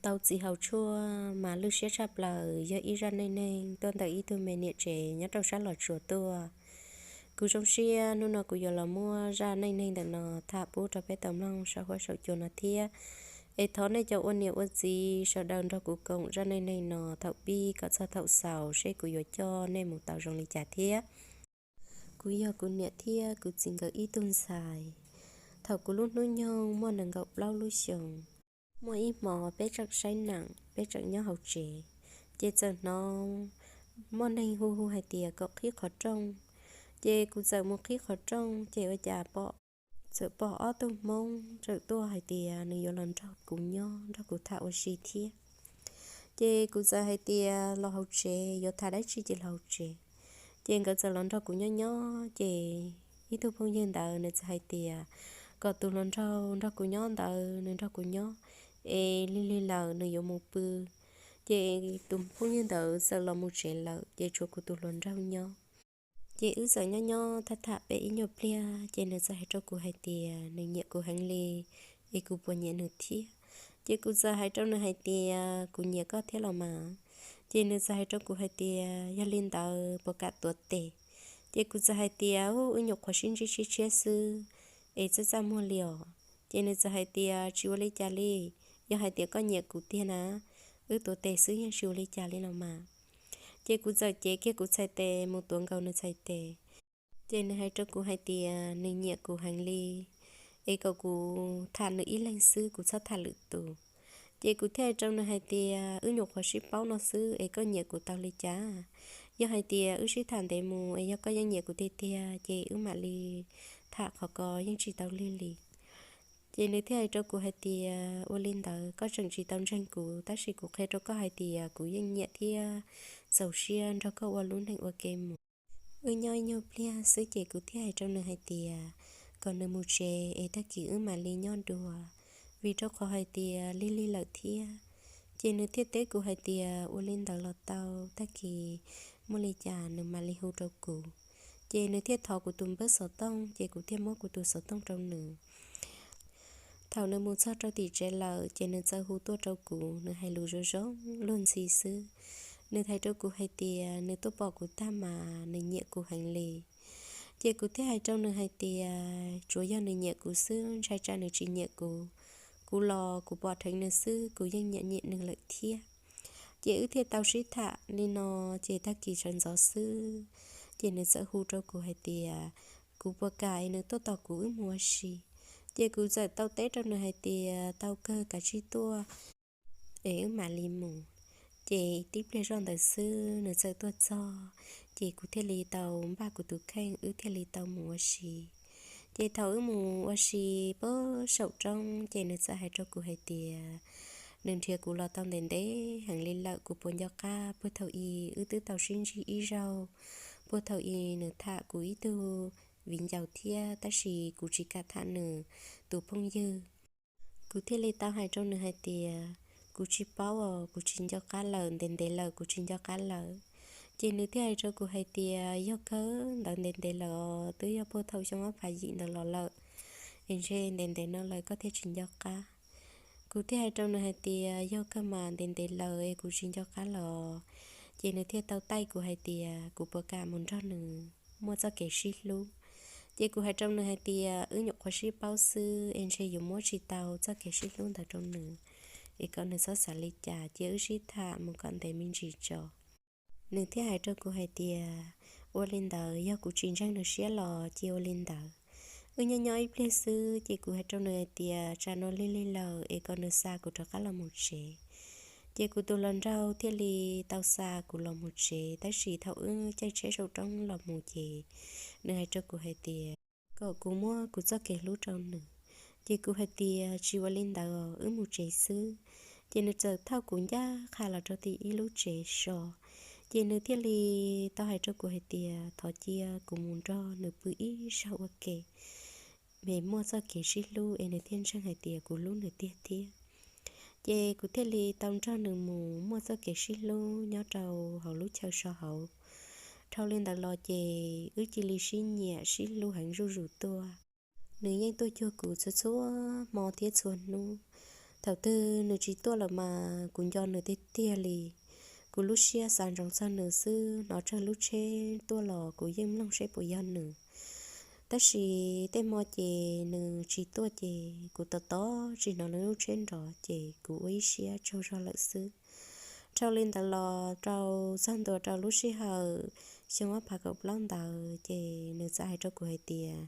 Tau txiv haus tshuaj mas lwj siab tshaj plaws, yog ib zaj neej neeg tuaj ntawm ib tug me niam tsev nyob rau sab Los Tsuas tuaj. Kuv zoo siab hnub no kuv yuav los muab zaj neej neeg ntawm no tham pub rau peb tau mloog saum huab saum cua no thiab. Es thov nej cov ua niam ua txiv sawv daws nrog kuv koom zaj neej neeg no thaum pib kom txog thaum xaus seb kuv yuav coj nej mus tau zoo li cas thiab. Kuv yog kuv niam thiab kuv txiv nkawd ib tug ntxhais. Thaum kuv lub hnub nyoog muaj nees nkaum plaub lub xyoos, muaj ib hmos peb tseem saib neem, peb tseem nyob hauv tsev, ces txawm hnov muaj neeg hu hu hais tias kom qhib qhov rooj. Ces kuv txawm mus qhib qhov rooj, ces ua cas pom, txawm pom ob tug Hmoob txawm tuaj hais tias nws yuav los nrog kuv nyob, nrog kuv tham ua si thiab. Ces kuv txawm hais tias los hauv tsev, yuav tham dab tsi ces los hauv tsev. Ces nkawd txawm los nrog kuv nyob nyob, ces ib tug phooj ywg ntawd nws txawm hais tias kom tus hluas nraug nrog kuv nyob ntawd nws nrog kuv nyob, es lig lig lawm nws yuav mus pw. Ces tus phooj ywg ntawd txawm los mus tsev lawm, ces tshuav kuv tus hluas nraug nyob. Ces wb txawm nyob nyob tham tham pem ib nyuag pliag, ces nws txawm hais rau kuv hais tias nws nyiam kuv heev li, es kuv puas nyiam nws thiab. Ces kuv txawm hais rau nws hais tias kuv nyiam koj thiab los mas. Ces nws txawm hais rau kuv hais tias yog li ntawd puas kam tuav tes. Ces kuv txawm hais tias wb nyuam qhuav sib ntsib sib tshiab xwb, es txaj txaj muag li os. Ces nws txawm hais tias tsis ua li cas li, yog hais tias koj nyiam kuv tiag na, wb tuav tes xwb yeej tsis ua li cas li los mas. Ces kuv txawm cev kiag kuv txhais tes mus tuav nkaus nws txhais tes. Ces nws hais rau kuv hais tias nws nyiam kuv heev li, es kom kuv tham nws ib leeg xwb, kuv txhob tham lwm tus. Ces kuv thiaj hais rau nws hais tias wb nyuam qhuav sib paub no xwb es koj nyiam kuv tau li cas? Yog hais tias wb sib tham ntev mus es yog koj yeej nyiam kuv tiag tiag ces wb mam li tham, qhov ko yeej tsis tau lig li. Ces nws thiaj hais rau kuv hais tias ua li ntawd koj tseem tsis tau ntseeg kuv, tab sis kuv qhia rau koj hais tias kuv yeej nyiam thiab txaus siab nrog koj ua lub neej ua ke mus. Wb nyob ib nyuag pliag xwb ces kuv thiaj hais rau nws hais tias kom nws mus tsev es tag kis wb mam li nyob dua, vim rau qhov hais tias lig lig lawm thiab. Ces nws thiaj teb kuv hais tias ua li ntawd los tau, tag kis muaj li cas nws mam li hu rau kuv. Ces nws thiaj thov kuv tus npawb xov tooj, ces kuv thiaj muab kuv tus xov tooj rau nws. Thaum nws mus txog rau tim tsev lawm ces nws txawm hu tuaj rau kuv, nws hais lus zoo zoo luag ntxhi xwb. Nws hais rau kuv hais tias nws tuaj pom kuv tag mas nws nyiam kuv heev li. Ces kuv thiaj hais rau nws hais tias tsuav yog nws nyiam kuv xwb, ntshai tsam nws tsis nyiam kuv. Kuv los kuv pom dheev nws xwb, kuv yeej nyiam nyiam nws lawm thiab. Ces wb thiaj tau sib tham li no, ces tag kis sawv ntxov xwb, ces nws txawm hu rau kuv hais tias kuv puas kam es nws tuaj tos kuv wb mus ua si. Ces kuv txawm tau teb rau nws hais tias tau kawg, kav tsij tuaj es wb mam li mus. Ces tib pliag zoj ntawd xwb nws txawm tuaj txog, ces kuv thiaj li tau npaj kuv tus kheej, wb thiaj li tau mus ua si. Ces thaum wb mus ua si puag saum roob ces nws txawm hais rau kuv hais tias nws nrhiav kuv los tau ntev ntev heev li lawm, kuv puas nco qab puag thaum ub wb twb tau sib ntsib ib zaug, puag thaum ub nws tham kuv ib tug viv ncaus thiab, tab sis kuv tsis kam tham nws tus phooj ywg. Kuv thiaj li tau hais rau nws hais tias kuv tsis paub os, kuv tsis nco qab lawm, ntev ntev lawm kuv tsis nco qab lawm. Ces nws thiaj hais rau kuv hais tias yog kawg ntawd ntev ntev lawm os, twb yog puag thaum xyoo ob phav yim ntawd los lawm, es ntshe ntev ntev no lawm koj thiaj tsis nco qab. Kuv thiaj hais rau nws hais tias yog kawg mas, ntev ntev lawm es kuv tsis nco qab lawm os. Ces nws thiaj tau taij kuv hais tias kuv puas kam mus nrog nws muaj txoj kev sib hlub. Ces kuv hais rau nws hais tias wb nyuam qhuav sib paub xwb es ntshe yuav muab tsis tau txoj kev sib hlub ntawd rau nws, es kom nws txhob xav li cas, cia wb sib tham mus kom ntev me ntsis tso. Nws thiaj hais rau kuv hais tias ua li ntawd, yog kuv tsis ntseeg nws siab los cia ua li ntawd. Wb nyob nyob ib pliag xwb ces kuv hais rau nws hais tias tsam no lig lig lawm es kom nws xa kuv rov qab los mus tsev. Ces kuv tus hluas nraug thiaj li tau xa kuv los mus tsev, tab sis thaum wb caij tsheb saum roob los mus ces nws hais rau kuv hais tias kom kuv muab kuv txoj kev hlub rau nws. Ces kuv hais tias tsis ua li ntawd, wb mus tsev xwb. Ces nws txawm thauj kuv ncaj qha los rau tim ib lub tsev so. Ces nws thiaj li tau hais rau kuv hais tias thov cia kuv mus nrog nws pw ib zaug ua ke, es muaj txoj kev sib hlub es nws thiaj ntseeg hais tias kuv hlub nws tiag thiab. Ces kuv thiaj li tau nrog nws mus muaj txoj kev sib hlub nyob rau hauv lub chaw so hauv. Dhau li ntawd los ces wb cia li sib nyiam sib hlub heev zuj zus tuaj. Nws yeej tuaj cuag kuv txhua txhua hmo thiab txhua hnub. Thaum twg nws tsis tuaj lawm mas kuv nco nws tiag tiag li. Kuv lub siab xav ntsoov txog nws xwb, hnov tsawg lub tsheb tuaj los kuv yeej mloog seb puas yog nws. Tab sis tej hmo ces nws tsis tuaj ces kuv tos tos tsis hnov nws lub tsheb nrov ces kuv ua ib siab tsaug zog lawm xwb. Dhau li ntawd los rau txog ntua rau lub sij hawm xyoo ob phav kaum plaub ntawd ces nws txawm hais rau kuv hais tias,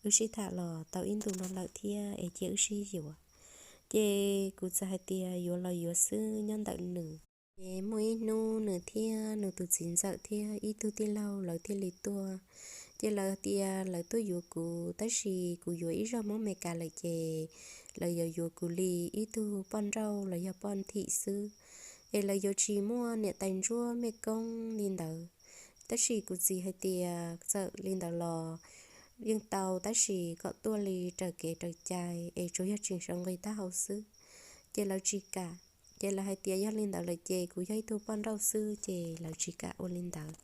wb sib tham los tau ib ntu no lawm thiab es cia wb sib yuav. Ces kuv txawm hais tias yuav los yuav xwb nyob ntawm nws. Ces muaj ib hnub nws thiab nws tus txiv ntxawm thiab ib tug tij laug lawv thiaj li tuaj. Ces lawv tias lawv tuaj yuav kuv, tab sis kuv yuav ib zog Hmoob Amelikas lawm ces lawv yuav yuav kuv li ib tug poj nrauj los yog poj nthim xwb, es lawv yuav tsis muaj niam tais ntsuab mej koob li ntawd. Tab sis kuv txiv hais tias txawm li ntawd los yeej tau, tab sis kom tuaj li raws kev raws cai es tsuas yog tseem sau nqi taub hau xwb. Ces lawv tsis kam, ces lawv hais tias yog li ntawd lawm ces kuv yog ib tug poj nrauj xwb ces lawv tsis kam ua li ntawd.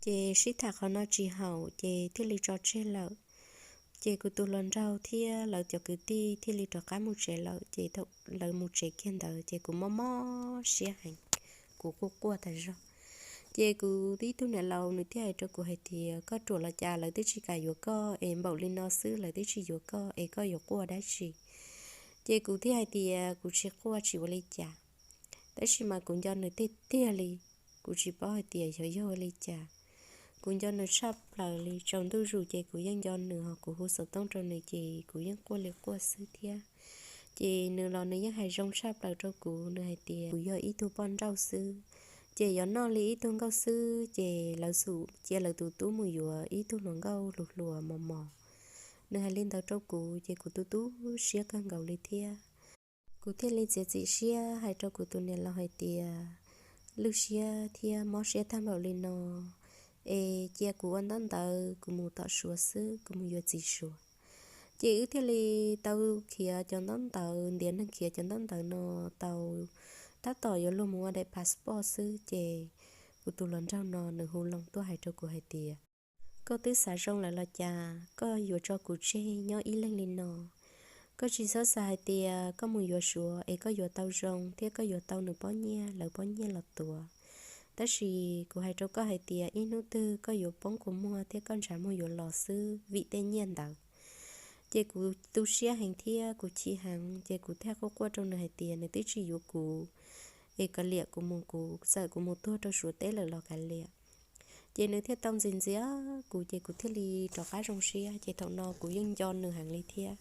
Ces sib tham qhov no tsis haum ces thiaj li tso tseg lawm. Ces kuv tus hluas nraug thiab lawv cov kwv tij thiaj li rov qab mus tsev lawm. Ces thaum lawv mus tsev kiag ntawd ces kuv mob mob siab heev, kuv quaj quaj tas zog. Ces kuv ib tug niam laus nws thiaj hais rau kuv hais tias, koj ruam los cas, lawv twb tsis kam yuav koj es npaum li no xwb lawv twb tsis yuav koj es koj yuav quaj dab tsi? Ces kuv thiaj hais tias kuv tsis quaj tsis ua li cas. Tab sis mas kuv nco nws tiag tiag li, kuv tsis paub hais tias xyov yog ua li cas. Kuv nco nws tshaj plaws li, tsaus ntuj zus ces kuv yeej nco nws, ho kuv hu xov tooj rau nws ces kuv yeej quaj li quaj xwb thiab. Ces nws los nws yeej hais zoo tshaj plaws rau kuv, nws hais tias kuv yog ib tug poj nrauj xwb, ces yuav noj li ib tug nkauj xwb ces lawv xum cia lawv tus tub mus yuav ib tug hluas nkauj hluas hluas mos mos. Nws hais li ntawd rau kuv ces kuv tu tu siab kawg nkaus li thiab. Kuv thiaj li txiav txim siab hais rau kuv tus niam laus hais tias, lwj siab thiab mob siab tag npaum li no es cia kuv ua ntaub ntawv kuv mus tom Suav xwb, kuv mus yuav txiv Suav. Ces wb thiaj li tau khiav cov ntaub ntawv, ntiav neeg khiav cov ntaub ntawv no tau tab tom yuav luag mus ua daim passport xwb ces kuv tus hluas nraug no nws hu loo tuaj hais rau kuv hais tias, koj twb xav zoo lawm los cas koj yuav tso kuv tseg nyob ib leeg li no? Koj tsis txhob xav hais tias koj mus yuav Suav es koj yuav tau zoo thiab koj yuav tau nws pob nyiaj, lawv pob nyiaj los tuav. Tab sis kuv hais rau koj hais tias ib hnub twg koj yuav poob kua muag thiab koj ntshav muag yuav los xwb vim tej nyiaj ntawd. Ces kuv tu siab heev thiab kuv chim heev ces kuv thiaj quaj quaj rau nws hais tias nws twb tsis yuav kuv, es kav liam kuv mus, kuv txawm kuv mus tuag rau Suav teb lawm los kav liam. Ces nws thiaj tau ntxias ntxias kuv ces kuv thiaj li rov qab zoo siab, ces thaum no kuv yeej nco nws heev li thiab.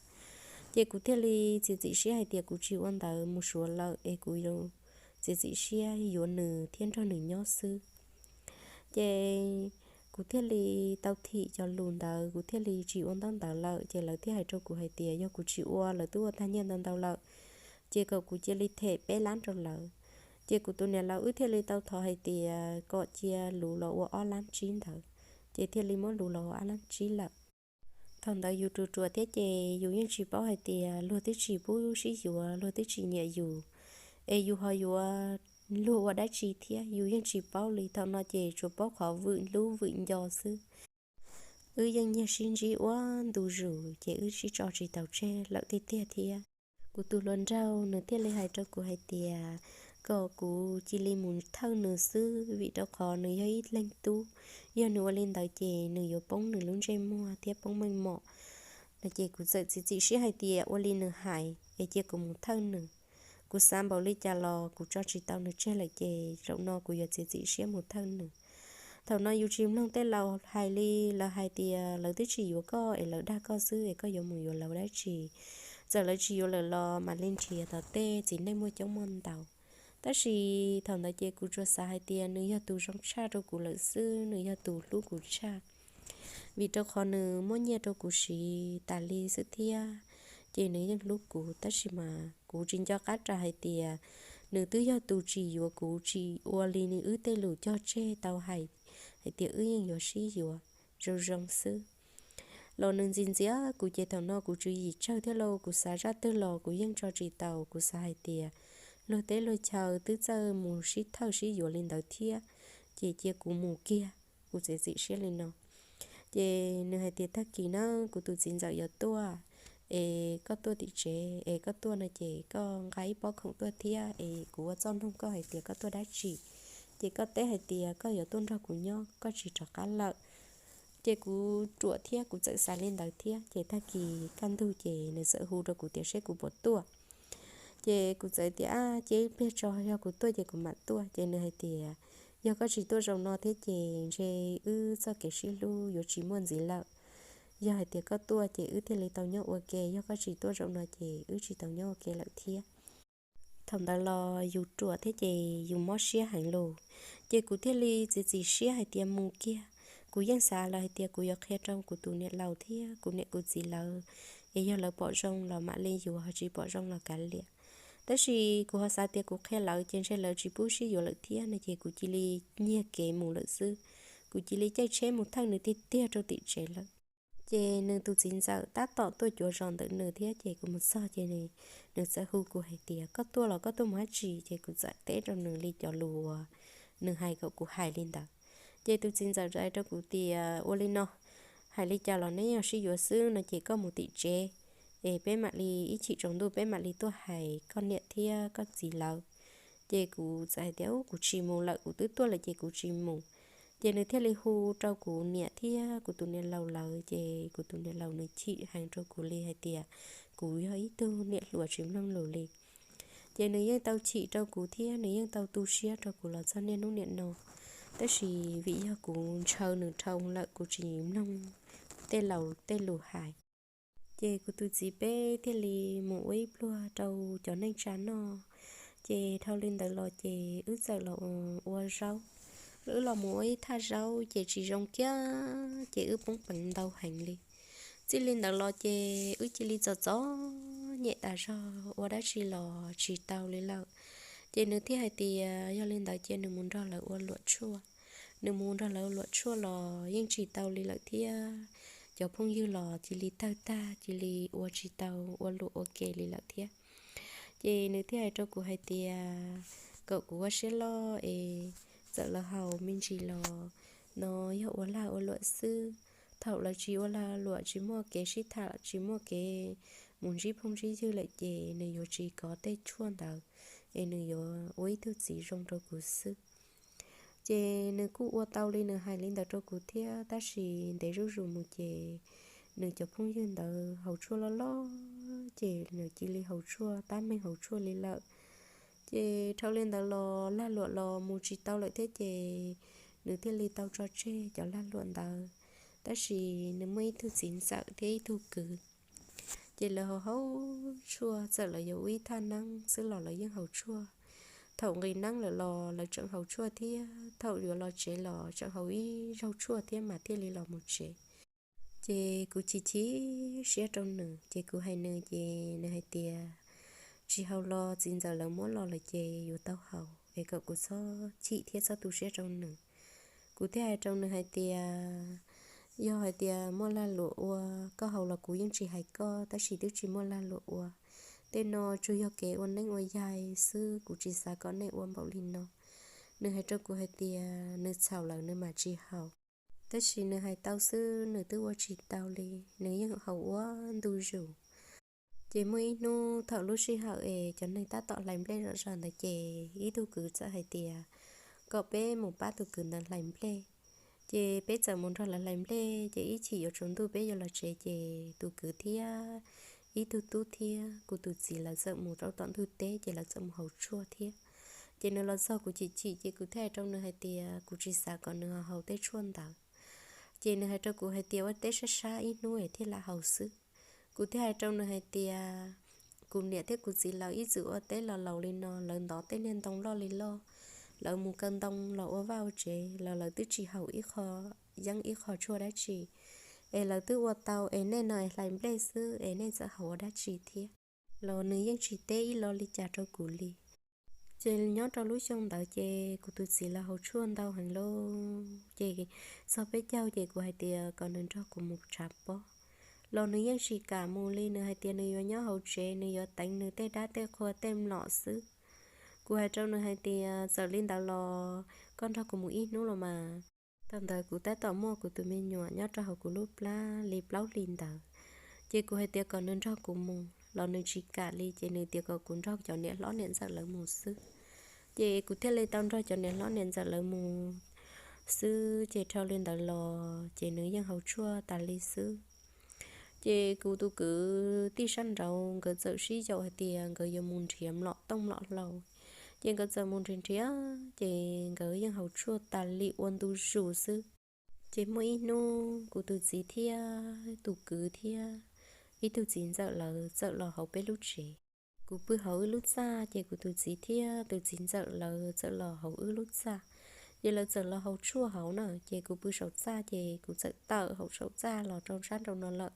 Ces kuv thiaj li txiav txim siab hais tias kuv tsis ua ntawv mus Suav lawm es kuv txiav txim siab yuav nws thiab nrog nws nyob xwb. Ces kuv thiaj li tau thim cov lus ntawd, kuv thiaj li tsis ua ntaub ntawv lawm. Ces lawv thiaj hais rau kuv hais tias yog kuv tsis ua, lawv twb ua tag nyiaj ntau ntau lawm, ces kom kuv cia li them peb lab rau lawv. Ces kuv tus niam laus wb thiaj li tau thov hais tias kom cia luv los ua ob lab tsib ntawd, ces thiaj li muab luv los ua ob lab tsib lawm. Thaum ntawd yus ruam ruam thiab ces yus yeej tsis paub hais tias luag twb tsis pub sib yuav, luag twb tsis nyiam yus, es yus ho yuav luag ua dab tsi thiab, yus yeej tsis paub li. Thaum no ces tsuas paub qhov vwm hlub vwm nco xwb. Wb yeej nyiag sib ntsib ua ntu zus ces wb sib tso tsis tau tseg lawm tiag tiag thiab. Kuv tus hluas nraug nws thiaj li hais rau kuv hais tias kom kuv cia li mus thawj nws xwb, vim rau qhov nws yog ib leeg tub, yog nws ua li ntawd ces nws yuav poob nws lub ntsej muag thiab poob meej mom no. Ces kuv txawm txiav txim siab hais tias ua li nws hais es cia kuv mus thawj nws. Kuv xav npaum li cas los kuv tso tsis tau nws tseg lawm ces zaum no kuv yuav txiav txim siab mus thawj nws. Thaum no yus tsis mloog tej laus hais li, lawv hais tias lawv twb tsis yuav koj es lawv dag koj xwb es koj yuav mus yuav lawv dab tsi. Txawm lawv tsis yuav lawm los mam li nrhiav tom tej txiv neej muaj coob muaj ntau. Tab sis thaum ntawd ces kuv tsuas xav hais tias nws yog tus zoo tshaj rau kuv lawm xwb, nws yog tus hlub kuv tshaj, vim rau qhov nws muab nyiaj rau kuv siv tas li xwb thiab, ces nws yeej hlub kuv. Tab sis mas kuv tsis nco qab ras hais tias nws twb yog tus tsis yuav kuv, tsis ua li nws wb tej lus cog tseg tau hais, hais tias wb yeej yuav sib yuav zoo zoo xwb. Los nws ntxias ntxias kuv ces thaum no kuv tswv yim tsawg thiab lauj, kuv xav zaj twg los kuv yeej tso tsis tau. Kuv xav hais tias luag teb luag chaw twb txawj mus sib thawj sib yuav li ntawd thiab, ces cia kuv mus kiag, kuv txiav txim siab li no. Ces nws hais tias tag kis na kuv tus txiv ntxawm yuav tuaj, es koj tuaj tim tsev, es koj tuaj no ces koj nqa ib pob khoom tuaj thiab, es kuv ua txoj noog koj hais tias koj tuaj dab tsi, ces koj teb hais tias koj yuav tuaj nrog kuv nyob, koj tsis rov qab lawm. Ces kuv ruam thiab kuv txawm xav li ntawd thiab, ces tag kis kaj ntug ces nws txawm hu rau kuv tias seb kuv puas tuaj. Ces kuv txawm tias, ab, cia ib pliag tso, yog kuv tuaj ces kuv mam tuaj. Ces nws hais tias, yog koj tsis tuaj zaum no thiab ces ntshe wb txoj kev sib hlub yuav tsis muaj ntxiv lawm. Yog hais tias koj tuaj ces wb thiaj li tau nyob ua ke, yog koj tsis tuaj zaum no ces wb tsis tau nyob ua ke lawm thiab. Thaum ntawd los yus ruam thiab ces yus mob siab heev lawm, ces kuv thiaj li txiav txim siab hais tias mus kiag. Kuv yeej xav lawm hais tias kuv yuav qhia rau kuv tus niam laus thiab kuv niam kuv txiv lawv, es yog lawv pom zoo los mam li yuav, ho tsis pom zoo los kav liam. Tab sis kuv ho xav tias kuv qhia lawv ces ntshe lawv tsis pub sib yuav lawm thiab no, ces kuv cia li nyiag kev mus lawm xwb. Kuv cia li caij tsheb mus thawj nws tiag tiag rau tim tsev lawm. Ces nws tus txiv ntxawm tab tom tuaj cuav zos ntawm nws thiab, ces kuv mus txog ces nws txawm hu kuv hais tias, koj tuaj los koj tuaj mus dab tsi? Ces kuv txawm teb rau nws li cov lus uas nws hais kom kuv hais li ntawd. Ces tus txiv ntxawm hais rau kuv tias, ua li no, hais li cas los neb yog sib yuav xwb no ces koj mus tim tsev, es peb mam li ib chim tsaus ntuj peb mam li tuaj hais koj niam thiab koj txiv lawv. Ces kuv txawm hais tias, kuv tsis mus lawm, kuv twb tuaj lawm ces kuv tsis mus. Ces nws thiaj li hu rau kuv niam thiab kuv tus niam laus lawv, ces kuv tus niam laus nws chim heev rau kuv li hais tias kuv yog ib tug niam hluas tsis mloog lus li. Ces nws yeej tau chim rau kuv thiab nws yeej tau tu siab rau kuv los txog niaj hnub niam no. Tab sis vim yog kuv ntshaw nws dhau lawm, kuv tsis mloog tej laus tej lus hais. Ces kuv tus txiv peb thiaj li mus ua ib pluag rau cov neej tsa noj. Ces dhau li ntawd los ces wb txawm los ua zaub. Wb los mus ua ib thaj zaub ces tsis zoo kiag, ces wb poob peev ntau heev li. Txij li ntawd los ces wb cia li txom txom nyem tas zog, ua dab tsi los tsis tau li lawm. Ces nws thiaj hais tias yog li ntawd ces nws mus nrog lawv ua luam tshuaj. Nws mus nrog lawv ua luam tshuaj los yeej tsis tau li lawm thiab. Cov phooj ywg los cia li tawg tag, cia li ua tsis tau, ua luam ua ke li lawm thiab. Ces nws thiaj hais rau kuv hais tias kom kuv ua siab loj es txawm lawv haus me ntsis los no yog ua lag ua luam xwb. Thaum lawv tsis ua lag luam, tsis muaj kev sib tham, tsis muaj kev mus ntsib phooj ntsib ywg lawm ces nws yuav tsis kov tej tshuaj ntawd, es nws yuav ua ib tug txiv zoo rau kuv xwb. Ces nws kuj ua tau li nws hais li ntawd rau kuv thiab, tab sis ntev zuj zus mus ces nws cov phooj ywg ntawd haus tshuaj loj loj, ces nws cia li haus tshuaj tab meeg haus tshuaj li lawm. Ces dhau li ntawd los lag luam los mus tsis tau lawm thiab ces nws thiaj li tau tso tseg cov lag luam ntawd. Tab sis nws muaj ib tug txiv ntxawm thiab ib tug kwv. Ces lawv haus haus tshuaj, txawm lawv yuav ua ib thaj neeb xwb los lawv yeej haus tshuaj. Thaum nqis neeb lawm los lawv tseem haus tshuaj thiab, thaum yuav los tsev los tseem haus ib zaug tshuaj thiab mas thiaj li los mus tsev. Ces kuv chim chim siab rau nws, ces kuv hais nws, ces nws hais tias tsis haus los txiv ntxawm lawv muab los lawm ces yuav tau haus, es kom kuv txhob chim thiab txhob tu siab rau nws. Kuv thiaj hais rau nws hais tias yog hais tias muaj lag luam ua, koj haus los kuv yeej tsis hais koj, tab sis twb tsis muaj lag luam ua. Tej no tsuas yog kev ua neeb ua yaig xwb, kuv tsis xav kom nej ua npaum li no. Nws hais rau kuv hais tias nws txhaum lawm nws mam tsis haus. Tab sis nws hais tau xwb, nws twb ua tsis tau li, nws yeej haus ua ntu zus. Ces muaj ib hnub thaum lub sij hawm es cov neeg tab tom hlais nplej zom zaws ntawd ces ib tug kwv txawm hais tias kom peb mus pab tus kwv ntawd hlais nplej. Ces peb txawm mus nrog lawv hlais nplej, ces ib chim yuav tsaus ntuj peb yuav los tsev ces tus kwv thiab ib tug tub thiab kuv tus txiv lawv txawm mus rau tom ntug teb, ces lawv txawm mus haus tshuaj thiab. Ces nws los txog kuv chim chim, ces kuv thiaj hais rau nws hais tias kuv tsis xav kom nws haus tej tshuaj ntawd. Ces nws hais rau kuv hais tias ua teb sab sab ib hnub es thiaj lam haus xwb. Kuv thiaj hais rau nws hais tias kuv niam thiab kuv txiv lawv ib txwm ua teb los laus li no, lawv ntov tej niag ntoo loj li loj, lawv mus kaw ntoo los ua vaj ua tsev los lawv twb tsis haus ib qho yeeb ib qho tshuaj dab tsi, es lawv twb ua tau, es nej no es hlais nplej xwb es nej txawm haus ua dab tsi thiab. Los nws yeej tsis teb ib lo li cas rau kuv li. Ces nyob rau lub xyoo ntawd ces kuv tus txiv lawv haus tshuaj ntau heev lauj, ces txog peb caug ces kuv hais tias kom nws nrog kuv mus tshav pob, los nws yeej tsis kam mus li, nws hais tias nws yuav nyob hauv tsev, nws yuav teev nws tej dab tej qhua tej mlom xwb. Kuv hais rau nws hais tias txawm li ntawd los koj nrog kuv mus ib hnub los mas. Thaum ntawd kuv tab tom muaj kuv tus me nyuam nyob rau hauv kuv lub plab li plaub hlis ntawd, Ces kuv hais tias kom nws nrog kuv mus los nws tsis kam li, ces nws tias kom kuv nrog cov niam hlob niam ntxawm lawv mus xwb. Ces kuv thiaj li tau nrog cov niam hlob niam ntxawm lawv mus xwb, ces dhau li ntawd los ces nws yeej haus tshuaj tas li xwb. Ces kuv tus kwv tij sab nraud nkawd txawm sib yaum hais tias nkawd yuav mus nrhiav mlom tooj mlom hlau. Ces nkawd txawm mus nrhiav nrhiav, ces nkawd yeej haus tshuaj tas li ua ntu zus xwb. Ces muaj ib hnub kuv tus txiv thiab tus kwv thiab ib tug txiv ntxawm lawv txawm los hauv peb lub tsev. Kuv pw hauv wb lub txaj, ces kuv tus txiv thiab tus txiv ntxawm lawv txawm los hauv wb lub txaj. Ces lawv txawm los haus tshuaj hauv na, ces kuv pw saum txaj, ces kuv txawm tawm hauv saum txaj los rau sab nraum no lawm.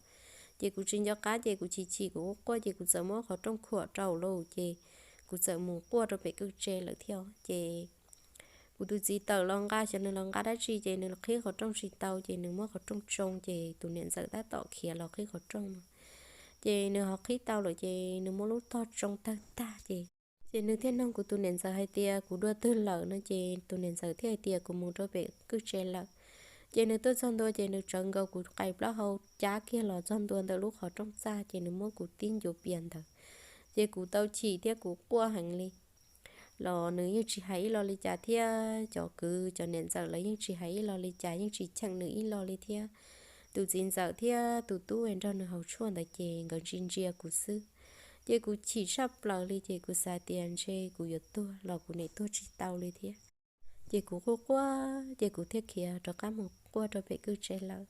Ces kuv tsis nco qab, ces kuv chim chim kuv quaj quaj, ces kuv txawm muab qhov rooj khuam rau lawm, ces kuv txawm mus quaj rau pem kwj tse lawm thiab. Ces kuv tus txiv tawm los nqa, xyov nws los nqa dab tsi, ces nws qhib qhov rooj tsis tau, ces nws muab qhov rooj tsoo, ces tus niam ntxawm tab tom khiav los qhib qhov rooj no. Ces nws ho qhib tau lawm, ces nws muab lub tog tsoo tawg tag, ces ces nws thiaj nug kuv tus niam ntxawm hais tias kuv dua twg lawm no, ces tus niam ntxawm thiaj hais tias kuv mus rau pem kwj tse lawm. Ces nws tuaj txog ntua, ces nws tsawv nkaus kuv qais plaub hau cab kiag los txog ntua ntawm lub qhov rooj txaj, ces nws muab kuv tib ncuav pias ntawd. Ces kuv tau chim thiab kuv quaj heev li, los nws yeej tsis hais ib lo li cas thiab cov kwv cov niam ntxawm lawv yeej tsis hais ib lo li cas, yeej tsis cheem nws ib lo li thiab. Tus txiv ntxawm thiab tus tub es nrog nws haus tshuaj ntawd ces nkawd ntsia ntsia kuv xwb. Ces kuv chim tshaj plaws li, ces kuv xav tias ntshe kuv yuav tuag los kuv niam tuag tsis tau li thiab. Ces kuv quaj quaj, ces kuv thiaj khiav rov qab mus quaj rau pem kwj tse lawm.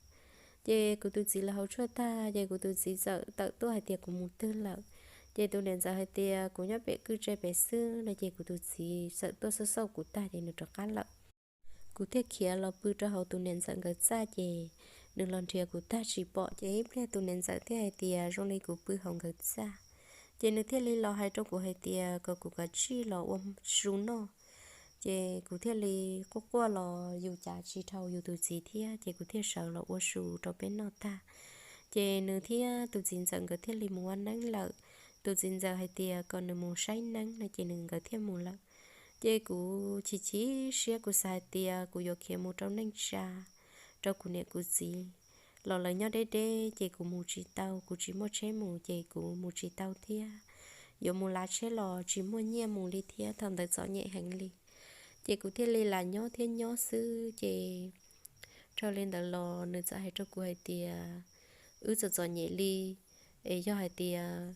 Ces kuv tus txiv lawv haus tshuaj tag, ces kuv tus txiv txawm tawm tuaj hais tias kuv mus twg lawm. Ces tus niam ntxawm hais tias kuv nyob pem kwj tse pem xwb no, ces kuv tus txiv txawm tuaj xauj xauj kuv tag, ces nws rov qab lawm. Kuv thiaj khiav los pw rau hauv tus niam ntxawm nkawd txaj, ces nws los nrhiav kuv tag tsis pom, ces ib pliag tus niam ntxawm thiaj hais tias zoo li kuv pw hauv nkawd txaj. Ces nws thiaj li los hais rau kuv hais tias kom kuv kav tsij los ua su noj. Ces kuv thiaj li quaj quaj los yus cav tsis dhau yus tus txiv thiab, ces kuv thiaj sawv los ua su rau peb noj tag. Ces nws thiab tus txiv ntxawm nkawd thiaj li mus ua neeb lawm. Tus txiv ntxawm hais tias kom nws mus saib neeb no, ces nws nkawd thiaj mus lawm. Ces kuv chim chim siab, kuv xav hais tias kuv yuav khiav mus rau neej tsa, rau kuv niam kuv txiv, los lawv nyob deb deb, ces kuv mus tsis tau, kuv tsis muaj tsheb mus, ces kuv mus tsis tau thiab. Yuav mus lav tsheb los tsis muaj nyiaj mus li thiab, thaum ntawd txom nyem heev li. Ces kuv thiaj li lam nyob thiab nyob xwb, ces dhau li ntawd los nws txawm hais rau kuv hais tias wb txom txom nyem li, es yog hais tias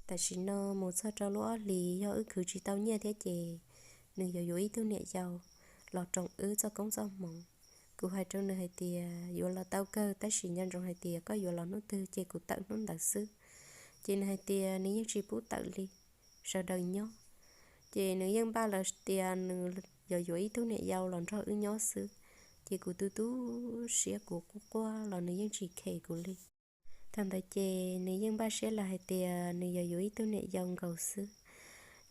tam sim no mus txog rau lub ob hlis yog wb khwv tsis tau nyiaj thiab ces nws yuav yuav ib tug niam yau los roos wb txoj koob txoj hmoov. Kuv hais rau nws hais tias yuav los tau kawg, tab sis nco ntsoov hais tias koj yuav los hnub twg ces kuv tawm hnub ntawd xwb. Ces nws hais tias nws yeej tsis pub tawm li, sawv daws nyob. Ces nws yeej npaj lawm tias nws yuav yuav ib tug niam yau los nrog wb nyob xwb. Ces kuv tu tu siab, kuv quaj quaj los nws yeej tsis khes kuv li. Thaum ntawd ces nws yeej npaj siab lawm hais tias nws yuav yuav ib tug niam yau nkaus xwb.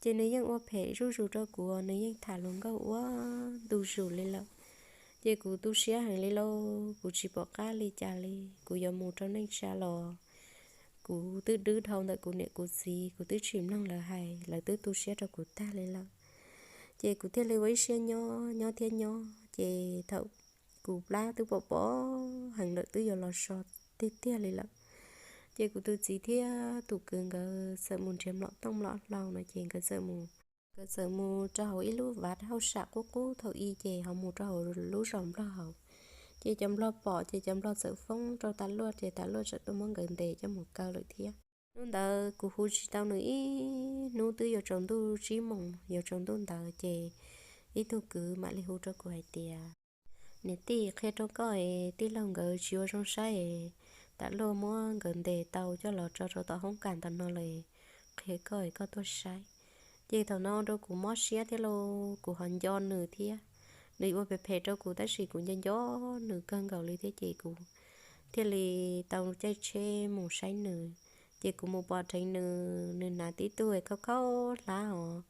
Ces nws yeej ua phem zuj zus rau kuv, nws yeej tham hluas nkauj ua ntu zus li lawm. Ces kuv tu siab heev li lauj, kuv tsis pom qab li cas li, kuv yuav mus rau neej tsa los kuv twb dwb dhau ntawm kuv niam kuv txiv, kuv twb tsis mloog lawv hais, lawv twb tu siab rau kuv tag li lawm. Ces kuv thiaj li ua ib siab nyob nyob thiab nyob, ces thaum kuv plab twb pom pom heev lawm, twb yuav los so tiag tiag li lawm. Ces kuv tus txiv thiab tus kwv nkawd txawm mus nrhiav mlom tooj mlom hlau no, ces nkawd txawm mus, nkawd txawm mus rau hauv ib lub vaj hauj sam qub qub thaum i, ces ho mus rau hauv lub zos nplog hauv. Ces cov nplog pom, ces cov nplog txawm foob rau tas luaj, ces tas luaj txawm tuaj muab nkawd ntes coj mus kaw lawm thiab. Hnub ntawd kuv hu tsis tau nws ib hnub, twb yuav tsaus ntuj tsib moos, yuav tsaus ntuj ntawd ces ib tug kwv mam li hu rau kuv hais tias, niam tij, qhia rau koj es tij laug nkawd tsis ua zoo saib es tas luaj muab nkawd ntes tau coj los tso rau tom hoob kas ntawm no lawm, qhia koj es koj tuaj saib. Ces thaum no rau kuv mob siab thiab lauj, kuv ho nco nws thiab. Nws ua phem phem rau kuv tab sis kuv nco nco nws kawg nkaus li thiab, ces kuv thiaj li tau caij tsheb mus saib nws. Ces kuv mus pom dheev nws, nws hnav tib tug khaub khaub hlab hos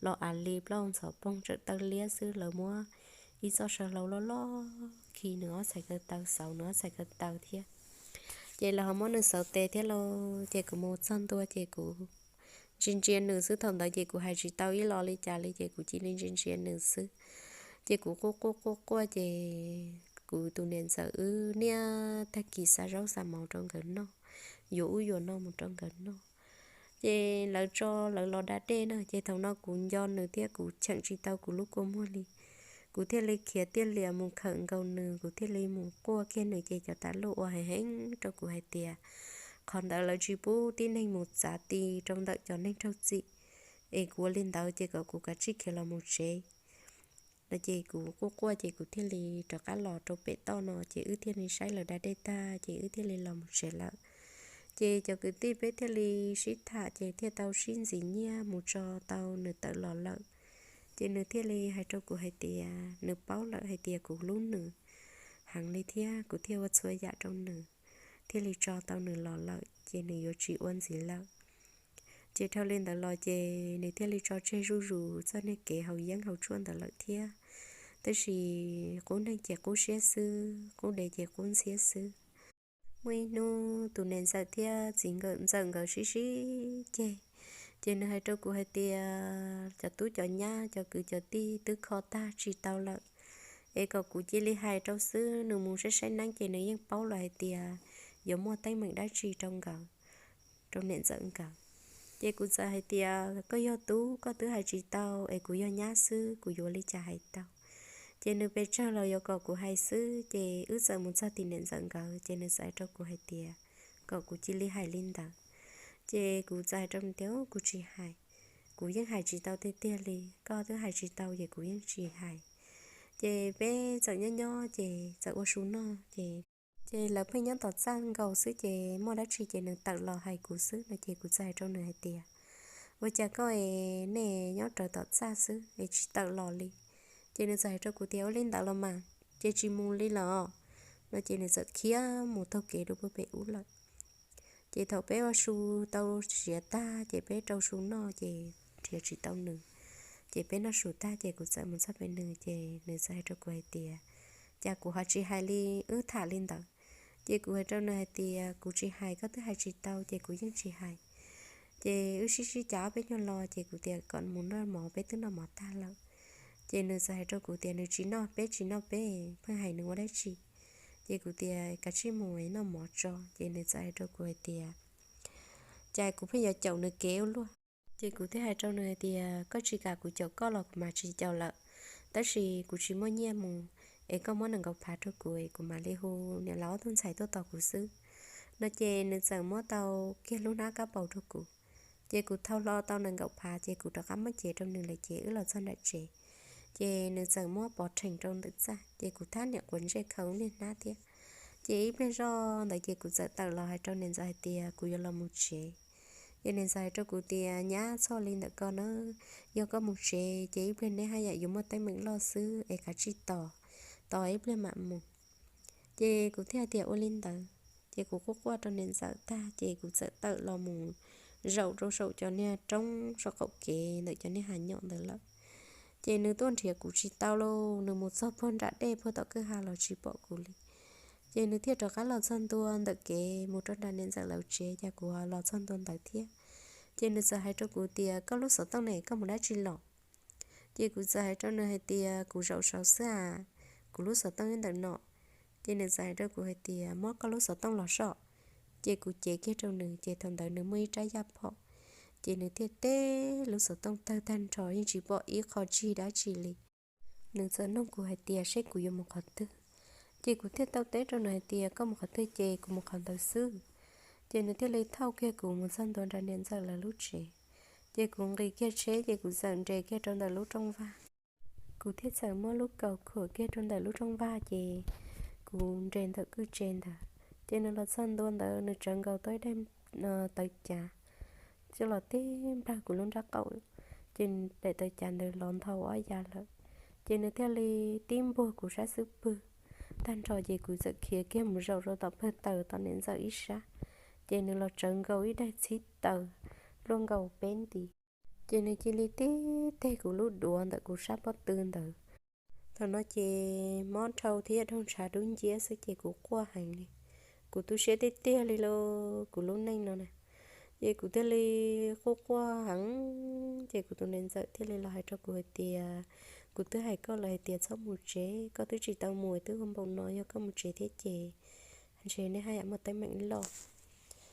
los av li plaub ntxhov poog tsawm taw liab xwb, lawv muab ib txoj saw hlau loj loj khi nws ob txhais ko taw, xauv nws ob txhais ko taw thiab. Ces lawv ho muab nws xauv tes thiab lauj. Ces kuv mus txog ntua ces kuv ntsia ntsia nws xwb, thaum ntawd ces kuv hais tsis tau ib lo li cas li, ces kuv cia li ntsia ntsia nws xwb. Ces kuv quaj quaj quaj quaj, ces kuv tus niam ntxawm wb niaj tag kis xa zaub xa mov rau nkawd noj, yuav ub yuav no mus rau nkawd noj. Ces lawv tso lawv los da dej na, ces thaum no kuv nco nws thiab kuv cheem tsis tau kuv lub kua muag li. Kuv thiaj li khiav tiaj lias mus khawm nkaus nws, kuv thiaj li mus quaj kiag nws, ces cov tas luj ua heev heev rau kuv hais tias qhov ntawd lawv tsis pub tib neeg mus txav ti rau ntawm cov neeg raug txim, es kuv ua li ntawd ces kom kuv kav tsij khiav los mus tsev no. Ces kuv quaj quaj ces kuv thiaj li rov qab los rau pem toj no, ces wb thiaj li saib lawv da dej tag ces wb thiaj li los mus tsev lawm. Ces cov kwv tij peb thiaj li sib tham ces thiaj tau sib ntxiv nyiaj mus tso tau nws tawm los lawm. Ces nws thiaj li hais rau kuv hais tias nws paub lawm hais tias kuv hlub nws heev li thiab kuv thiaj ua txhua yam rau nws, thiaj li tso tau nws los lawm ces nws yuav tsis ua ntxiv lawm. Ces dhau li ntawd los ces nws thiaj li tso tseg zuj zus txoj niag kev haus yeeb haus tshuaj ntawd lawm thiab. Tab sis qub neeg ces qub siab xwb, qub dev ces qub ntxhiab xwb. Muaj ib hnub tus niam ntxawm thiab txiv nkawm ntxawm nkawd sib sib ceg, ces nws hais rau kuv hais tias cov tub cov nyab cov kwv cov tij twb kho tag tsis tau lawm, es kom kuv cia li hais rau xwb, nws mus saib saib neeb ces nws yeej paub lawm hais tias yuav muaj teeb meem dab tsi rau nkawd, rau niam ntxawm nkawd. Ces kuv txawm hais tias koj yog tub koj twb hais tsis tau, es kuv yog nyab xwb kuv yuav li cas hais tau. Ces nws pes tsawg los yuav kom kuv hais xwb, ces wb txawm mus txog tim niam ntxawm nkawd ces nws txawm hais rau kuv hais tias kom kuv cia li hais li ntawd. Ces kuv txawm hais rau nws tias kuv tsis hais, kuv yeej hais tsis tau tiag tiag li, koj twb hais tsis tau ces kuv yeej tsis hais. Ces peb txawm nyob nyob ces txawm ua su noj ces, ces lawv pheej nyob tom txaj nkaus xwb ces muaj dab tsi ces nws tawm los hais kuv xwb no. Ces kuv txawm hais rau nws hais tias ua cas koj es nej nyob rawv tom txaj xwb es tsis tawm los li? Ces nws txawm hais rau kuv tias ua li ntawd los mas ces tsis mus li los no. Ces nws txawm khiav mus taug kev rau puag pem ub lawm. Ces thaum peb ua su tau siav tag ces peb rau su noj ces nrhiav tsis tau nws. Ces peb noj su tag ces kuv txawm mus txog pem nws ces nws txawm hais rau kuv hais tias cas kuv ho tsis hais li wb tham li ntawd. Ces kuv hais rau nws hais tias kuv tsis hais, koj twb hais tsis tau ces kuv yeej tsis hais. Ces wb sib sib cav ob peb nyuag lo ces kuv tias kom mus noj mov, peb twb noj mov tag lawm. Ces nws txawm hais rau kuv tias nws tsis noj peb, tsis noj peb, pheej hais nws ua dab tsi. Ces kuv tias kav tsij mus noj mov tso. Ces nws txawm hais rau kuv hais tias cas kuv pheej yuav caum nws kev ua luaj. Ces kuv thiaj hais rau nws hais tias koj tsis kam kuv caum koj los kuv mam tsis caum lawm, tab sis kuv tsis muaj nyiaj mus, es koj muab nees nkaum phav rau kuv es kuv mam li hu niam laus ob tug ntxhais tuaj tos kuv xwb no. Ces nws txawm muab tau kiag lub hnab kab paus rau kuv. Ces kuv thau hlo tau nees nkaum phav ces kuv rov qab muab cev rau nws lawm ces wb los txog nram tsev. Ces nws txawm muab pov rhees rau ntawm txaj ces kuv thab niam quav ntsej khaws niag hnab thiab. Ces ib pliag zoj ntawd ces kuv txawm tawm los hais rau niam ntxawm hais tias kuv yuav los mus tsev. Ces niam ntxawm hais rau kuv tias nyab, txhob li ntawm ko na, yog koj mus tsev ces ib pliag neb haj yam yuav muaj teeb meem loj xwb es kav tsij tos, tos ib pliag mam mus. Ces kuv thiaj hais tias ua li ntawd. Ces kuv quaj quaj rau niam ntxawm tag ces kuv txawm tawm los mus zaum rau saum cov niag roob saum qaum kev ntawm cov niag hav nyom ntawd lawm. Ces nws tuaj nrhiav kuv tsis tau lauj, nws mus txog puag nram dej puag tom kwj ha los tsis pom kuv li. Ces nws thiaj rov qab los txog ntua ntawm kev mus rau nram niam ntxawm lawv tsev, ces kuv los txog ntua ntawd thiab. Ces nws txawm hais rau kuv tias koj lub xov tooj ne, koj mus dab tsi los? Ces kuv txawm hais rau nws hais tias kuv zaum saud xwb as, kuv lub xov tooj nyob ntawm no. Ces nws txawm hais rau kuv hais tias muab koj lub xov tooj los soj. Ces kuv cev kiag rau nws ces thaum ntawd nws muaj ib rab yaj phom, ces nws thiaj teb lub xov tooj tawg tag nrho yeej tsis pom ib qho tsig dab tsi li. Nws txawm nug kuv hais tias seb kuv yuav mus qhov twg, ces kuv thiaj tau teb rau nws hais tias koj mus qhov twg ces kuv mus qhov ntawd xwb. Ces nws thiaj li thauj kiag kuv mus txog ntua nram niam ntxawm lawv lub tsev. Ces kuv nqis kiag tsheb ces kuv txawm nres kiag rau ntawm lub rooj vag. Kuv thiaj txawm muab lub kaus khuam kiag rau ntawm lub rooj vag ces kuv nres ntawm kwj tse ntawd. Ces nws los txog ntua ntawd nws tsawv nkaus tau ib daim tawv cav coj los tib nplag kuv lub nrab qaum, ces daim tawv cav ntawd los nthau ob yav lawm. Ces nws thiaj li tib npuag kuv sab xub pwg tag nrho ces kuv txawm khiav kiag mus zaum rau tom pawg taws tom niam ntxawm ib sab. Ces nws los tsawv nkaus ib daim txhib taws luaj nkaus peb nti. Ces nws cia li tib teg kuv lub duav ntawm kuv sab pob tw ntawd. Thaum no ces mob dhau thiab dhau ntshav dub nciab xwb ces kuv quaj heev li. Kuv tu siab tiag tiag li lauj, kuv lub neej no na. Ces kuv thiaj li quaj quaj heev, ces kuv tus niam ntxawm thiaj li los hais rau kuv hais tias kuv twb hais koj lawm hais tias txhob mus tsev, koj twb tsis tau mus twb ua npaum no, yog koj mus tsev thiab ces ntshe nej haj yam muaj teeb meem loj.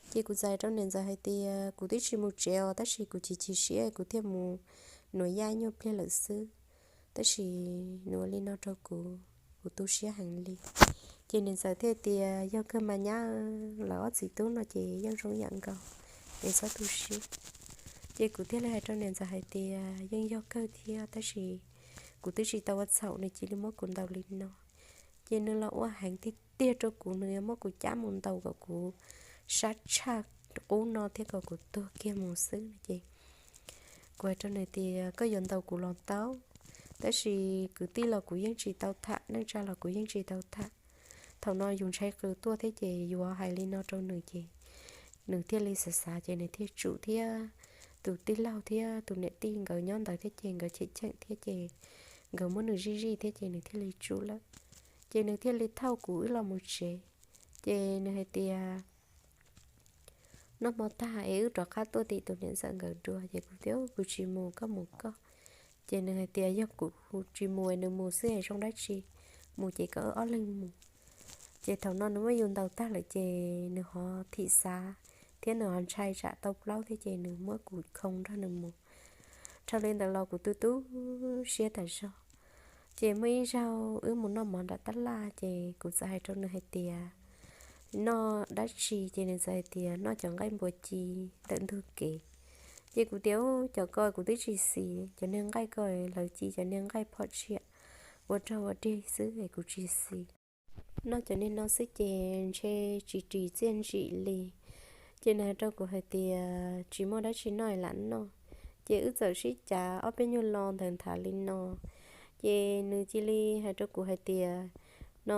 Ces kuv txawm hais rau niam ntxawm hais tias kuv twb tsis mus tsev os, tab sis kuv chim chim siab kuv thiaj mus nuv yaj nyuag pliag lawm xwb. Tab sis nws ua li no rau kuv, kuv tu siab heev li. Ces niam ntxawm thiaj tias yog kawg mas nyab, lawv ob txiv tub no ces yeej zoo yam nkaus, es txhob tu siab. Ces kuv thiaj li hais rau niam ntxawm hais tias yeej yog kawg thiab, tab sis kuv twb tsis tau ua txhaum nws cia li muab kuv ntaus li no. Ces nws los ua heev tiag tiag rau kuv, nws yuav muab kuv cab mus ntaus kom kuv sab tshaj qub no thiab kom kuv tuag kiag mus xwb no ces kuv hais rau nws tias koj yuav ntaus kuv los tau, tab sis kwv tij los kuv yeej tsis tau tham, neej tsa los kuv yeej tsis tau tham. Thaum no yus ntshai qw tuaj thiab ces yuav hais li no rau nws ces nws thiaj li xav xav ces nws thiaj tsum thiab. Tus tij laug thiab tus niam tij nkawd nyob ntawd thiab ces nkawd cheem cheem thiab ces nkawd muab nws zij zij thiab ces nws thiaj li tsum lawm. Ces nws thiaj li thauj kuv wb los mus tsev. Ces nws hais tias noj hmo tag es wb rov qab tuaj tim tus niam ntxawm nkawd dua. Ces kuv tias kuv tsis mus, koj mus koj. Ces nws hais tias yog kuv tsis mus es nws mus xwb es zoo dab tsi, mus ces kom wb ob leeg mus. Ces thaum no nws muab yus ntaus tag lawm ces nws ho thim xav thiab nws ho ntshai tsam tau plaub thiab ces nws muab kuv khoo nrog nws mus. Dhau li ntawd los kuv tu tu siab tas zog. Ces muaj ib zaug wb mus noj mov nram tab laj ces kuv txawm hais rau nws hais tias noj dab tsi, ces nws txawm hais tias noj cov nqaij npua ci ntawm ntug kev. Ces kuv tias cov ko kuv twb tsis xis, cov niag nqaij ko lawv ci cov niag nqaij phom tshiam ua rog ua dig xwb es kuv tsis xis. Noj cov niag no xwb ces ntshe tsis ris txiaj ntsim li. Ces nws hais rau kuv hais tias tsis muaj dab tsi noj lam noj. Ces wb txawm sib cav ob peb nyuag lo ntawd nthav li no. Ces nws cia li hais rau kuv hais tias no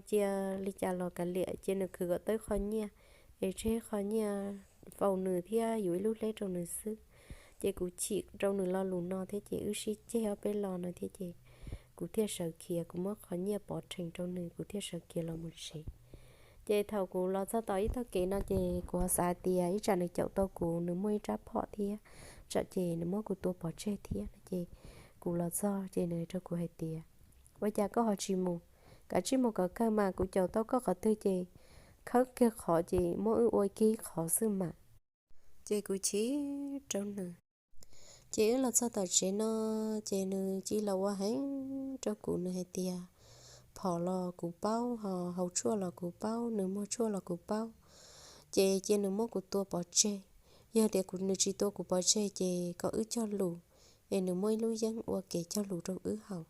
cia li cas los kav liam, cia nws khwv kom tau qho nyiaj, es tseg qho nyiaj faus nws thiab yuav ib lub hleb rau nws xwb. Ces kuv chim rau nws lo lus no thiab ces wb sib ceg ob peb lo no thiab ces kuv thiaj sawv khiav, kuv muab qhov nyiaj pov rhees rau nws kuv thiaj sawv khiav los mus tsev. Ces thaum kuv los txog tom ib tog kev no ces kuv ho xav hais tias ib tsam nws caum tau kuv, nws muaj ib rab phom thiab, tsam ces nws muab kuv tua pov tseg thiab no ces kuv los txog ces nws hais rau kuv hais tias ua cas koj ho tsis mus? Kav tsij mus kom kawg mas, kuv caum tau koj qhov twg ces khawb kiag qhov ces muab wb ua kiag qhov xwb mas. Ces kuv chim rau nws. Ces wb los txog tom tsev no ces nws cia li los ua heev rau kuv, nws hais tias phom los kuv paub, ho haus tshuaj los kuv paub, nws muag tshuaj los kuv paub. Ces cia nws muab kuv tua pov tseg. Yog tias kuv, nws tsis tua kuv pov tseg ces kom wb cog lus, es nws muaj ib lub yeeb ua kev cog lus rau wb haus.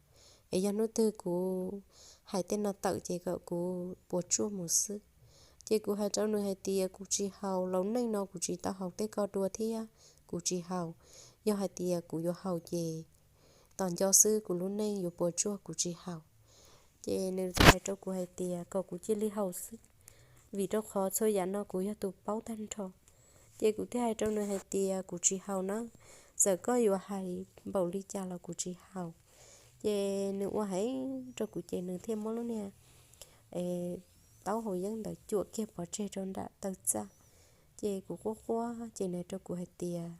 Es yog hnub twg kuv hais tej no tawm ces kom kuv puas tsuaj mus xwb. Ces kuv hais rau nws hais tias kuv tsis haus, laus neej no kuv tsis tau haus tej ko dua thiab, kuv tsis haus. Yog hais tias kuv yuav haus ces tos nco xwb, kuv lub neej yuav puas tsuaj, kuv tsis haus. Ces nws txawm hais rau kuv hais tias kom kuv cia li haus xwb, vim rau qhov txhua yam no kuv yog tus paub tag nrho. Ces kuv thiaj hais rau nws hais tias kuv tsis haus na, txawm koj yuav hais npaum li cas los kuv tsis haus. Ces nws ua heev rau kuv ces nws thiaj muab lub niag taub hau yeeb ntawd cuam kiag pov tseg rau nram taw txaj. Ces kuv quaj quaj ces nws hais rau kuv hais tias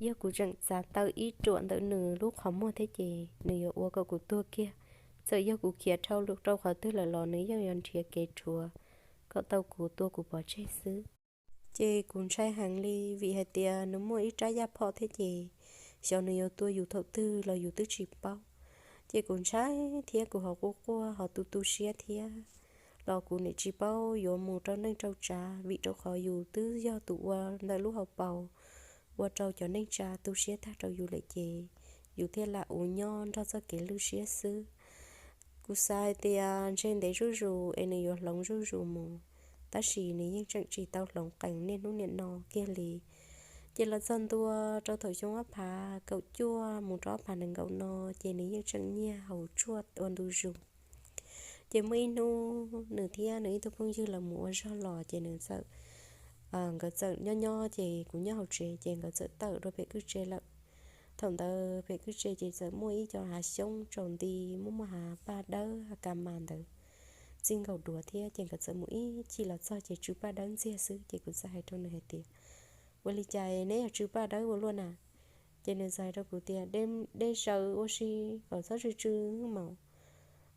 yog kuv tseem txav taw ib ruam ntawm nws lub qhov muag thiab ces nws yuav ua kom kuv tuag kiag. Txawm yog kuv khiav dhau rau qhov twg lawm los nws yeej yuav nrhiav kev rhuav kom tau kuv, tua kuv pov tseg xwb. Ces kuv ntshai heev li vim hais tias nws muaj ib rab yaj phom thiab ces xyov nws yuav tua yus thaum twg los yus twb tsis paub. Ces kuv ntshai thiab kuv ho quaj quaj ho tu tu siab thiab, los kuv nim tsis paub yuav mus rau neej rau tsav vim rau qhov yus twb yog tus ua ntawm lub hauv paus ua rau cov neej tsa tu siab tag rau yus lawm ces yus thiaj lam ua nyob nrog txoj kev lwj siab xwb. Kuv xav hais tias ntshe ntev zuj zus es nws yuav hloov zuj zus mus, tab sis nws yeej tseem tsis tau hloov qees niaj hnub niam no kiag li. Ces los txog ntua rau thaum xyoo ob phav kaum cuaj mus rau ob phav nees nkaum no ces nws yeej tseem nyiag haus tshuaj ua ntu zus. Ces muaj ib hnub nws thiab nws ib tug phooj ywg lawv mus ua zog los ces nws txawm, nkawd txawm nyob nyob ces kuv nyob hauv tsev ces nkawd txawm tawm rau pem kwj tse lawm. Thaum ntawd pem kwj tse ces txawm muaj ib co hav xyoob tsaus nti, muaj muaj hav paj dawb hav ka mas ntawd txij nkaus duav thiab ces nkawd txawm mus ib chim los txog ces tsw paj dawb ntxiag xwb ces kuv txawm hais rau nws hais tias ua li cas neb yog tsw paj dawb ua luaj na? Ces nws txawm hais rau kuv tias dej zaws ua si kom txhob tsw tsw mas,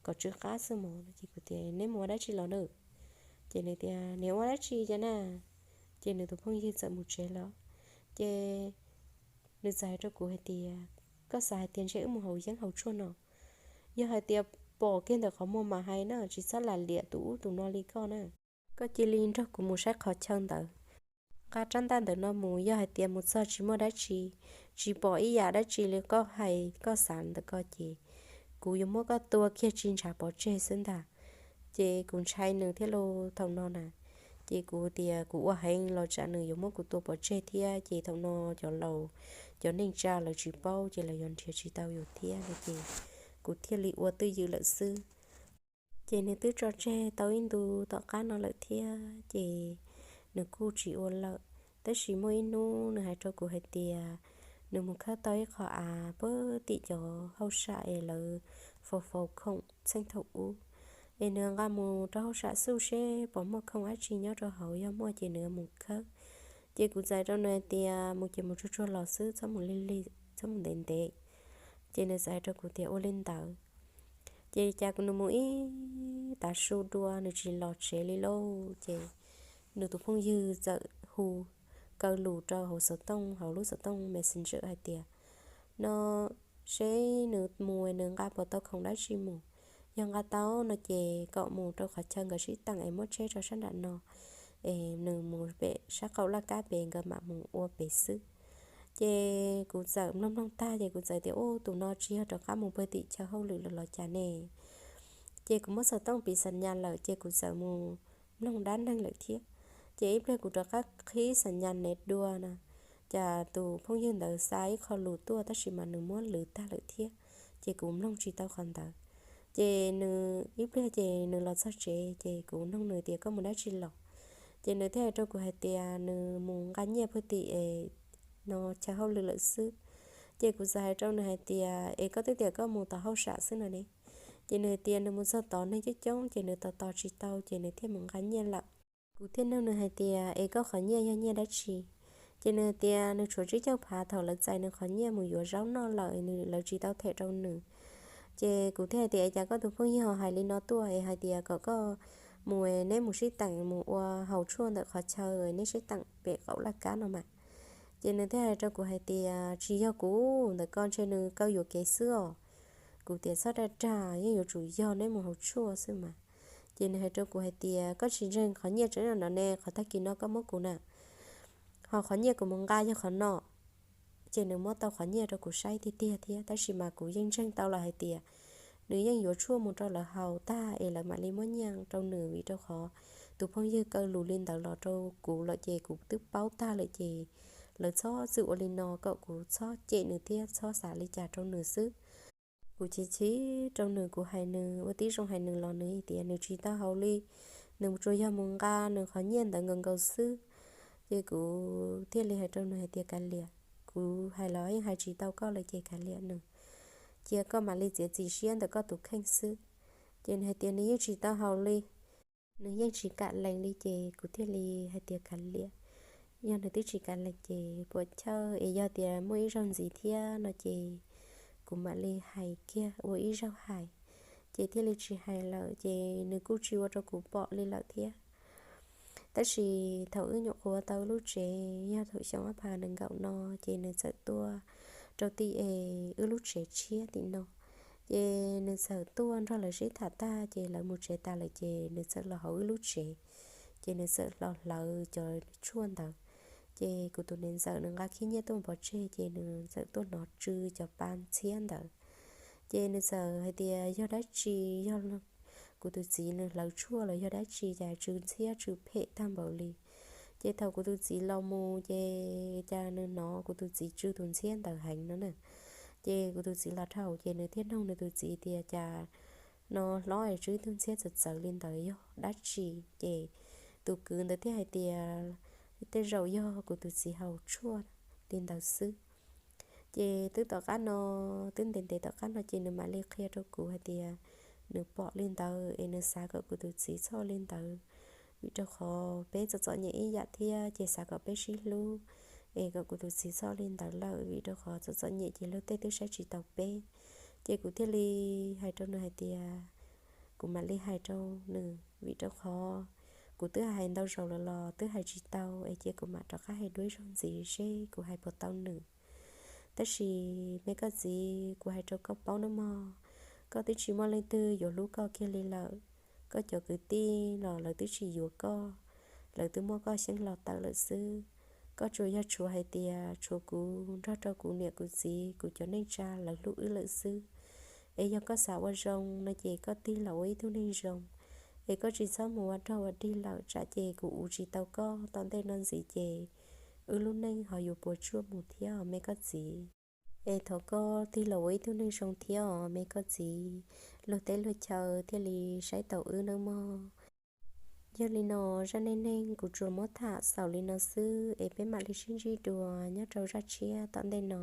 kom tsw qab xwb mas. Ces kuv tias neb mus ua dab tsi los na? Ces nws tias nws ua dab tsi cas na? Ces nws tus phooj ywg txawm mus tsev lawm. Ces nws txawm hais rau kuv hais tias, koj xav hais tias ntshe wb mus haus yeeb haus tshuaj no, yog hais tias pom kiag ntawm qhov muag mas hais na, tsis txhob lam liam tus ub tus no li koj na. Koj cia li nrog kuv mus saib qhov chaw ntawd, nqa rab ntaj ntawm no mus, yog hais tias mus txog tsis muaj dab tsi, tsis pom ib yam dab tsi li koj hais koj xav ntawm koj ces kuv yuav muab koj tua kiag tsis ntshav pov tseg xwb ntag. Ces kuv ntshai nws thiab lauj thaum no na, ces kuv tias kuv ua heev los tsam nws yuav muab kuv tua pov tseg thiab ces thaum no cov laus, cov neej tsa lawv tsis paub ces lawv yuav nrhiav tsis tau yus thiab no ces kuv thiaj li ua twj ywm lawm xwb. Ces nws twb tso tseg tau ib ntu tom qab no lawm thiab ces nws kuj tsis ua lawm. Tab sis muaj ib hnub nws hais rau kuv hais tias nws mus khawb tau ib qho av puag tim cov hauj sam es lawv faus faus khoom txheej thaum ub, es nws nqa mus rau hauj sam xauj seb puas muaj khoom dab tsi nyob rau hauv, yog muaj ces nws mus khawb. Ces kuv txais rau nws hais tias mus ces mus tsuag tsuag los xwb, txhob mus lig lig, txhob mus ntev ntev. Ces nws txais rau kuv tias ua li ntawd. Ces cas nws mus ib tav su dua nws tsis los tsev li lauj. Ces nws tus phooj ywg txawm hu kaw lus rau hauv xov tooj, hauv lub xov tooj Messenger hais tias, no seb nws mus nws nqa puas tau khoom dab tsi mus, yog nqa tau no ces kom mus rau qhov chaw nkawd sib teem es muab tsheb rau sab nram no, es nws mus pem sab qaum laj kab pem nkawd mam mus ua pem xwb. Ces kuv txawm mloog mloog tag ces kuv txawm tias, ub, tus no tsis yog rov qab mus puag tim chaw hauj lwm lawm los cas ne? Ces kuv muab xov tooj piv xam nyas lawm ces kuv txawm mus mloog dab neeg lawm thiab. Ces ib pliag kuv rov qab qhib xam nyas nev dua na, cas tus phooj ywg ntawd xa ib qho lus tuaj tab sis mas nws muab lwv tag lawm thiab, ces kuv mloog tsis tau qhov ntawd. Ces nws ib pliag ces nws los txog tsev ces kuv nug nws tias koj mus dab tsi los? Ces nws thiaj hais rau kuv hais tias nws mus nqa nyiaj puag tim es no chaw hauj lwm lawm xwb. Ces kuv txawm hais rau nws hais tias es koj twb tias koj mus tom hauj sam xwb no ne. Ces nws hais tias nws mus txog tod neeg coob coob ces nws tos tos tsis tau ces nws thiaj mus nqa nyiaj lawm. Kuv thiaj nug nws hais tias es koj qhov nyiaj yog nyiaj dab tsi? Ces nws hais tias nws tshuav tsib caug phav thaum lawv txais nws qhov nyiaj mus yuav zaub noj lawm, lawv tsis tau them rau nws. Ces kuv thiaj hais tias es cas koj tus phooj ywg ho hais li no tuaj es hais tias kom koj mus, neb mus sib teem mus ua haus tshuaj ntawm qhov chaw neb sib teem pem qaum laj kab no mas. Ces nws thiaj hais rau kuv hais tias tsis yog kuv, ntawm ko ntshe nws kaw yuam kev xwb os. Kuv tias txhob dag dag, yeej yuav tsum yog neb mus haus tshuaj xwb mas. Ces nws hais rau kuv hais tias koj tsis ntseeg qhov nyiaj tseem no ne, qhov tag kis no koj muab kuv na, ho qhov nyiaj kuv mus nqa yog qhov no. Ces nws muab tau qhov nyiaj rau kuv saib tiag tiag thiab, tab sis mas kuv yeej ntseeg tau lawm hais tias nws yeej yuav tshuaj mus rau lawv haus tag es lawv mam li muab nyiaj rau nws, vim rau qhov tus phooj ywg kaw lus li ntawd los rau kuv lawm ces kuv twb paub tag lawm ces lawv txhob txwm ua li no kom kuv txhob cem nws thiab txhob xav li cas rau nws xwb. Kuv chim chim rau nws, kuv hais nws ua tib zoo hais nws los nws tias nws tsis tau haus li, nws tsuas yog mus nqa nws qhov nyiaj ntawd nkaus nkaus xwb. Ces kuv thiaj li hais rau nws hais tias kav liam, kuv hais los yeej hais tsis tau koj lawm ces kav liam nws, cia koj mam li txiav txim siab ntawm koj tus kheej xwb. Ces nws hais tias nws yeej tsis tau haus li, nws yeej tsis kam lees li ces kuv thiaj li hais tias kav liam, yog nws twb tsis kam lees ces puas chawj es yog tias muaj ib zaug ntxiv thiab no ces kuv mam li hais kiag ua ib zaug hais. Ces thiaj li tsis hais lawm ces nws kuj tsis ua rau kuv pom li lawm thiab. Tab sis thaum wb nyuam qhuav tau lub tsev yog thaum xyoo ob phav nees nkaum no ces nws txawm tuaj rau tim es wb lub tsev tshiab tim no. Ces nws txawm tuaj nrog lawv sib tham tag ces lawv mus tsev tas lawm ces nws txawm los hauv wb lub tsev. Ces nws txawm los hlawv cov tshuaj ntawd. Ces kuv tus niam ntxawm nws nqa khib nyiab tuaj pov tseg ces nws txawm tuaj hnov tsw cov pa ntxhiab ntawd. Ces nws txawm hais tias yog dab tsi, yog kuv tus txiv nws hlawv tshuaj los yog dab tsi cas tsw ntxhiab tsw phem tag npaum li. Ces thaum kuv tus txiv los mus ces cas nws hnov kuv tus txiv tsw tus ntxhiab ntawd heev no na. Ces kuv tus txiv los dhau ces nws thiaj nug nws tus txiv tias cas no hlob es tsw ib tug ntxhiab txawv txawv li ntawd yog dab tsi. Ces tus kwv ntawd thiaj hais tias tej zaum yog kuv tus txiv haus tshuaj li ntawd xwb. Ces twb tom qab no, twb ntev ntev tom qab no ces nws mam li qhia rau kuv hais tias nws pom li ntawd es nws xav kom kuv tus txiv txhob li ntawd, vim rau qhov peb txom txom nyem ib yam thiab ces xav kom peb sib hlub, es kom kuv tus txiv txhob li ntawd lawm vim rau qhov txom txom nyem ces luag tej twb saib tsis taus peb. Ces kuv thiaj li hais rau nws hais tias kuv mam li hais rau nws vim rau qhov Kuv twb hais ntau zaus lawm los twb hais tsis tau, es cia kuv mam rov qab hais dua ib zaug ntxiv seb kuv hais puas tau nws. Tab sis me koj txiv, kuv hais rau koj paub nawb mog, koj twb tsis muaj leej twg yuav hlub koj kiag li lawm. Koj cov kwv tij los lawv twb tsis yuav koj, lawv twb muab koj xyeeb los tawm lawm xwb. Koj tsuas yog tshuav hais tias tshuav kuv nrog rau kuv niam kuv txiv kuv cov neej tsa lawv hlub wb lawm xwb. Es yog koj xav ua zoo no ces koj tig los ua ib tug neeg zoo, es koj tsis txhob mus ua rog ua dig lawm, tsam ces kuv ua tsis tau koj tom ntej no ntxiv ces wb lub neej ho yuav puas tsuaj mus thiab os me koj txiv. Es thov koj tig los ua ib tug neeg zoo thiab os me koj txiv, luag teb luag chaw thiaj li saib taus wb nawb mog. Yog li no, zaj neej neeg kuv tsuas muab tham xaus li no xwb, es peb mam li sib ntsib dua nyob rau zaj tshiab tom ntej no.